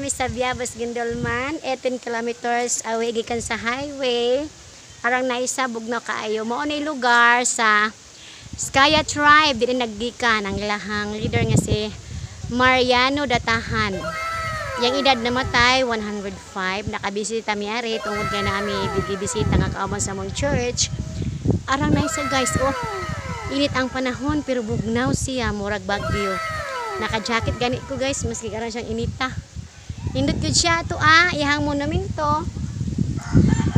Mi sa Biabas, Guindulman, 18 kilometers away gikan sa highway. Arang naisa, bugnaw kaayo. Mao ni lugar sa Skaya tribe dili naggikan ang ilahang leader nga si Mariano Datahan. Yang edad namatay 105. Nakabisita mi ari tungod kay nami bigibisita nga kauban sa among church. Arang naisa, guys, oh. Init ang panahon pero bugnaw siya, murag Bagyo. Naka-jacket gani ko, guys, maski aran siyang inita. Nindot gyud siya to ah, iyang monumento.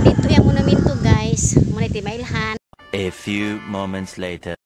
Dito yung monumento, guys. Muna timailhan. A few moments later.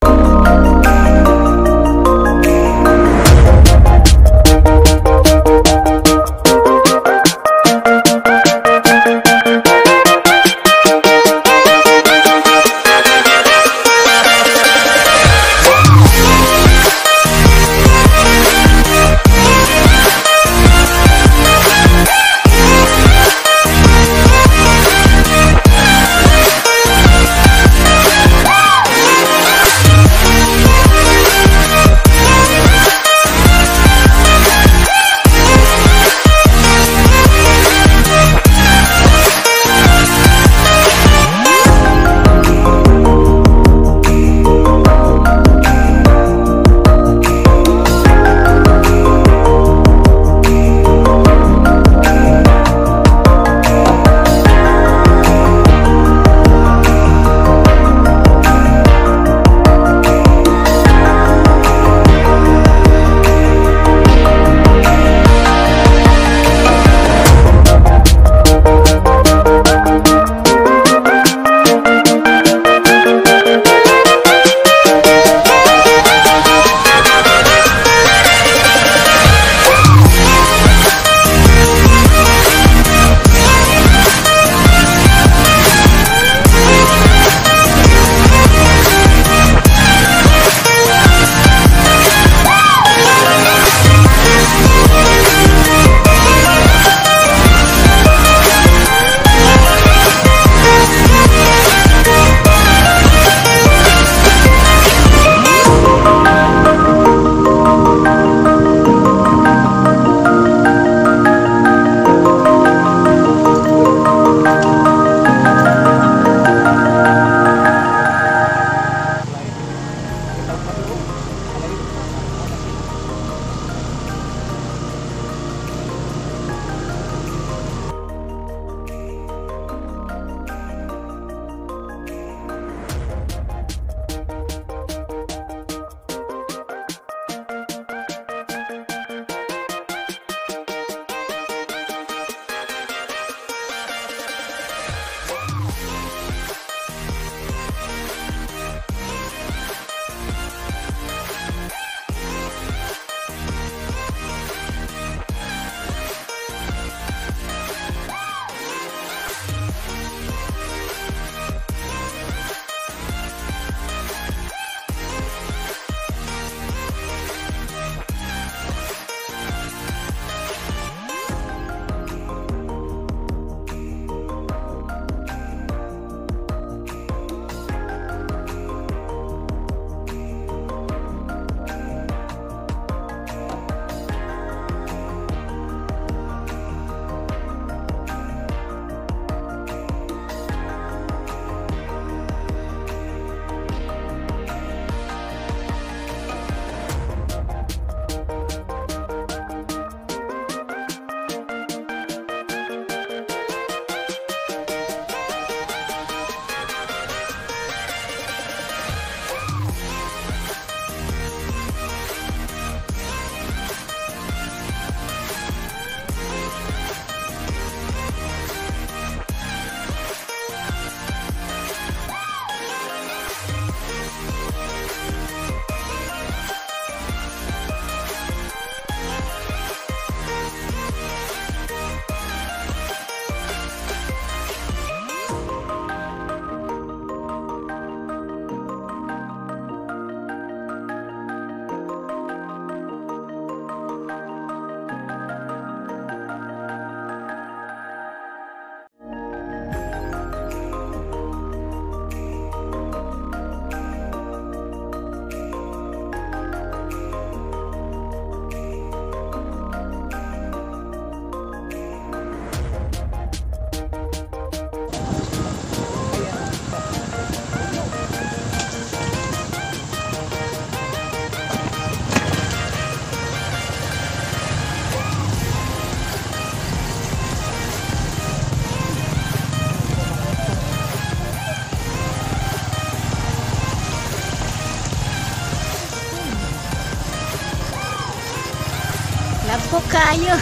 kaayo.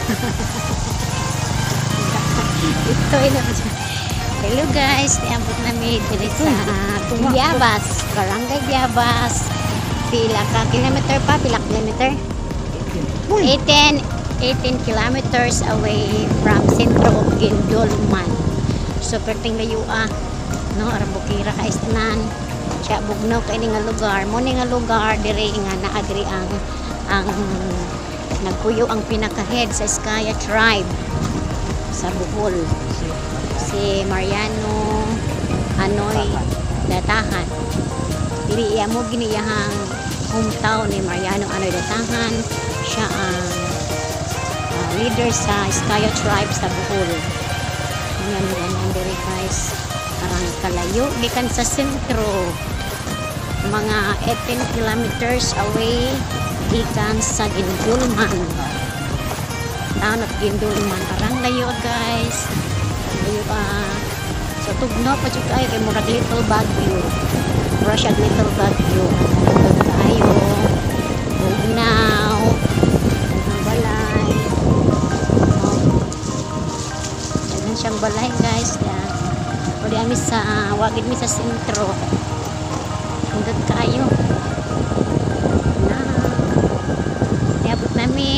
Ito ay naman siya. Hello guys, niabot nami diri sa Biabas, Barangay Biabas. Pila ka kilometer pa, pila kilometer? 18 18 kilometers away from sentro of Guindulman. So perting layo ah. No, arang bukira ka istanan. Siya bugnaw kay ni nga lugar. Mo ni nga lugar diri nga naa diri ang nagpuyo ang pinaka-head sa Eskaya tribe sa Bohol. Si Mariano Anoy Datahan. Diri iya mo giniyahang hometown ni Mariano Anoy Datahan. Siya ang leader sa Eskaya tribe sa Bohol. Yan yan yan diri guys. Arang kalayo gikan sa sentro. Mga 18 kilometers away gikan sa Guindulman. Town of Guindulman. Arang layo guys. Layo ah. So tugno pa jud kaayo kay murag Little Baguio. Mura siya Little Baguio. Tugno kaayo. Bugnaw. Ang balay. Oh. Daghan siyang balay guys. Yeah. O di ami sa wagid mi sa sentro. Hanggang kaayo. Na. Niabot nami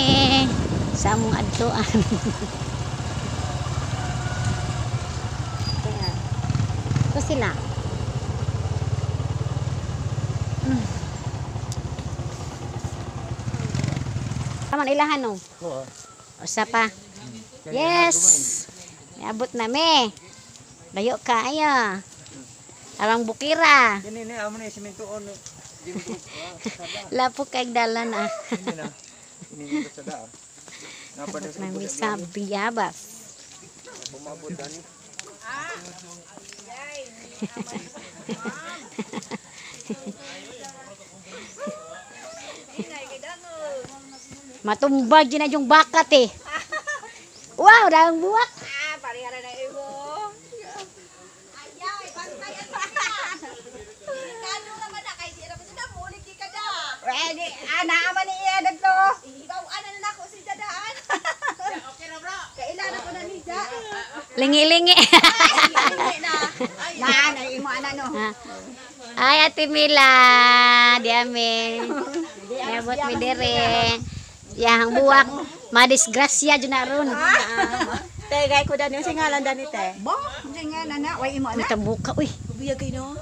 sa among adtoan. Ito sila. Tama ilahan no. Usa pa. Yes. Niabot nami. Layo kaayo. Arang bukira. Kini ni amo ni simento on. Lapok kay dalan ah. Kini na. Kini ni sa daa. Napa Abot nami sa Biabas. Pumabot ani. Matumbag din na yung bakat eh. Wow, dahang buwak. Ah, pareha na imo. Ayaw, pantay ang Kano naman na kay di na sila mulik ka da. Ready, ana man ni iya dagto. Ikaw ana na nako si dadaan. Okay na bro. Kailan ako na ni Ja. Lingi-lingi. Ay, na. Na, na imo ana no. Ay, Ate Mila. Di ami. Niabot mi dire. Yang buwak. Madisgrasya dyan na ron. Te, gay ko dani si ngalan dani te. Bo, di nga na na, way imo ana. Matabuka, uy. Biyag kay no.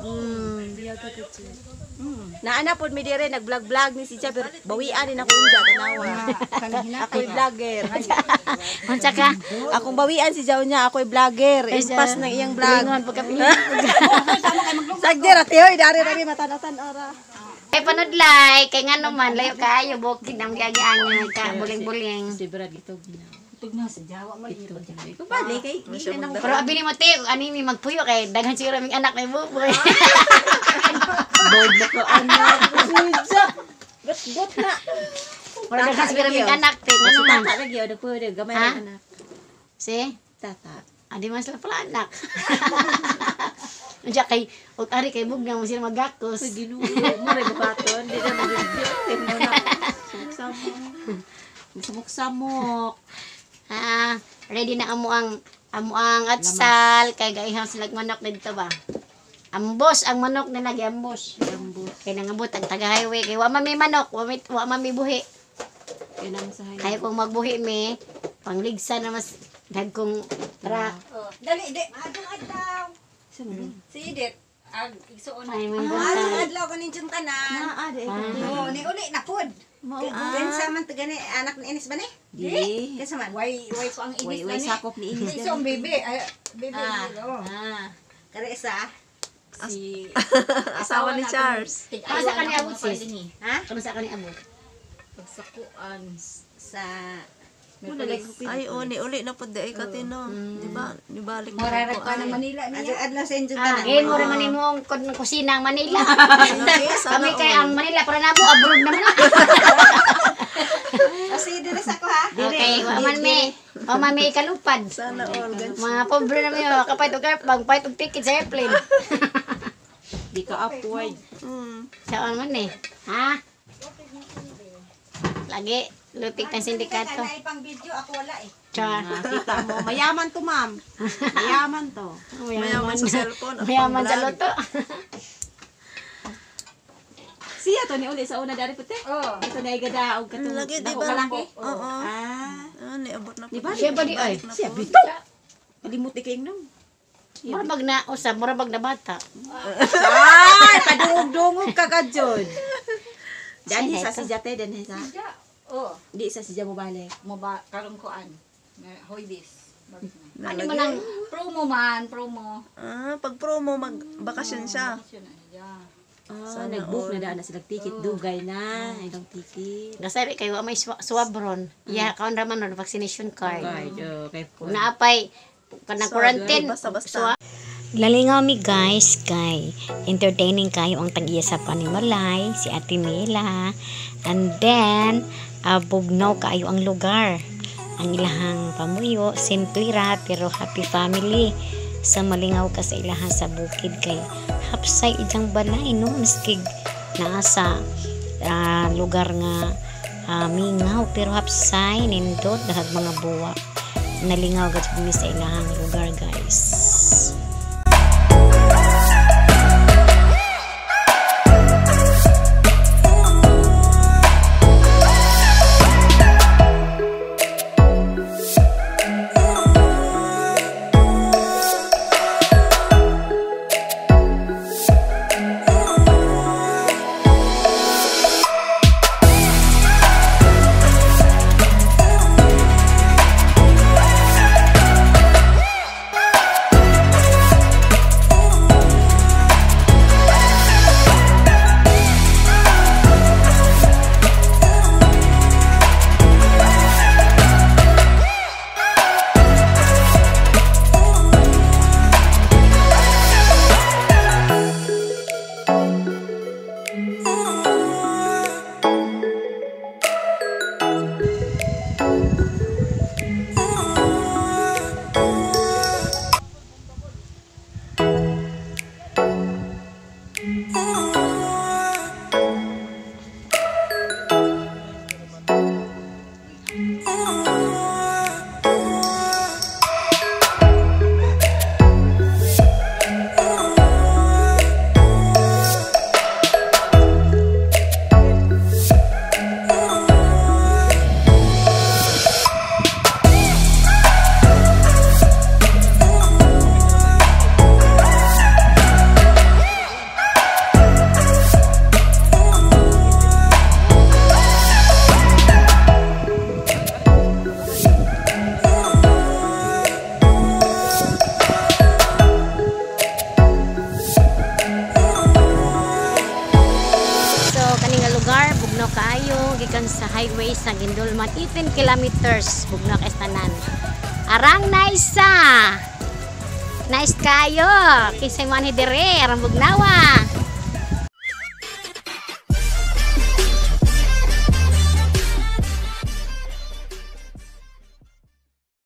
Naana pod mi dire nag-vlog-vlog ni si Chia pero bawian ni nako unja tanawa. Ako'y vlogger. Unsa ka? Akong bawian si Jaw niya, ako'y vlogger. Impas ng iyang vlog. Lingon pagka Sagdi ra tiyoy, dari ra mi matan-tan ora. Ay panudlay kay ngano man layo kaayo bukid ang giagian ka buling-buling. Bali kay ginan ang Pero abi ni mo te, ani mi magpuyo kay daghan siguro aming anak may buboy. board na ko anak. Sudya. But na. Pero daghan siguro aming anak te, ngano man. Tata lagi o pwede gamay Ha? ra anak. Si? Tata. Adi man sila pala anak. Unsa kay og ari kay bugnaw mo sila magakos. Ginoo mo ra buhaton, di na magigyo. Mo na. Sumok-samok. Sumok-samok. Ah, ready na amo ang atsal kay gaihaw sila manok didto ba. Ambos ang manok nila giambos. Ambos. Kay nangabot ang taga highway kay wa man may manok, wa man may buhi. Kanang sa Kaya kung magbuhi mi, pangligsa na mas dagkong truck. Dali di. Adong adlaw. Si Edith. Ag igsuon. Ay, may Adong buntag. adlaw kanin yung tanan. Naa di. Oo, ni uli na pud. Kinsa man to gani anak ni Inis ba ni? Di. Kinsa man? Way way ko ang Inis Way way sakop ni Inis. Iso ang bebe. Ay, bebe. Ah. Kare isa. Si Asawa ni Charles. Kano sa kani abot sis? Ha? Kano sa kani abot? Pagsakuan. Sa Ay, uni, uli na po di ay katino. Di ba? Nibalik na Murara po ka ay. na Manila niya. Adlaw sa inyo Ah, tanan. eh mo ra man imong kusina ang Manila. Sana Kami kay ang Manila para namo abroad naman. O sige, dire sa ko ha. Okay, wa man mi kalupad. Sana all. Ganyan. Mga pobre na mi kapait og pangpait og ticket sa airplane. Di ka upward. Saan man eh? Ha? Lagi. Lutik tang sindikato. Ay, pang video ako wala eh. Char. Kita mo, mayaman to, ma'am. Mayaman to. Mayaman sa cellphone. At Mayaman sa pang-vlog. luto. Siya to ni uli sa una dari puti. Oo. Ito na igada og katong Lagi, di dako ba? kalaki. Oo. Ah, Ah, niabot na po. Di ba? Siya ba di ay? Siya bito. Kalimot ni kayong nang. Mura bag na usab, mura bag na bata. Ay, padungog-dungog ka ka jud. Dani sa si Jate, dani sa. Oo. Di sa si Jamo balik. Mo ba karong kuan? Hoybis. Balik na. Ano man ang Promo man, promo. Ah, pag promo, magbakasyon siya. Yun na siya. Ah, nag-book na daan na sila ticket. Dugay na. Ilang ticket. Gasabi kayo may swab ron. Ya, kaon ra man ron vaccination card. Card, oh, kay Kung naapay kanang quarantine, Basta-basta. Lalingaw mi guys kay entertaining kayo ang tag-iya sa panimalay, si Ate Mila. And then, bugnaw kaayo ang lugar. Ang ilahang pamuyo, simple ra pero happy family. Sa malingaw ka sa ilahan sa bukid kay hapsay ijang balay no, miskig naa sa lugar nga mingaw pero hapsay nindot dahag mga buwa. Nalingaw gud mi sa ilahang lugar, guys. So kani nga lugar bugnaw kaayo gikan sa highway sa Guindulman, 18 kilometers bugnaw kay tanan. Arang naisa. Nice kayo. Kinsay man diri arang bugnawa.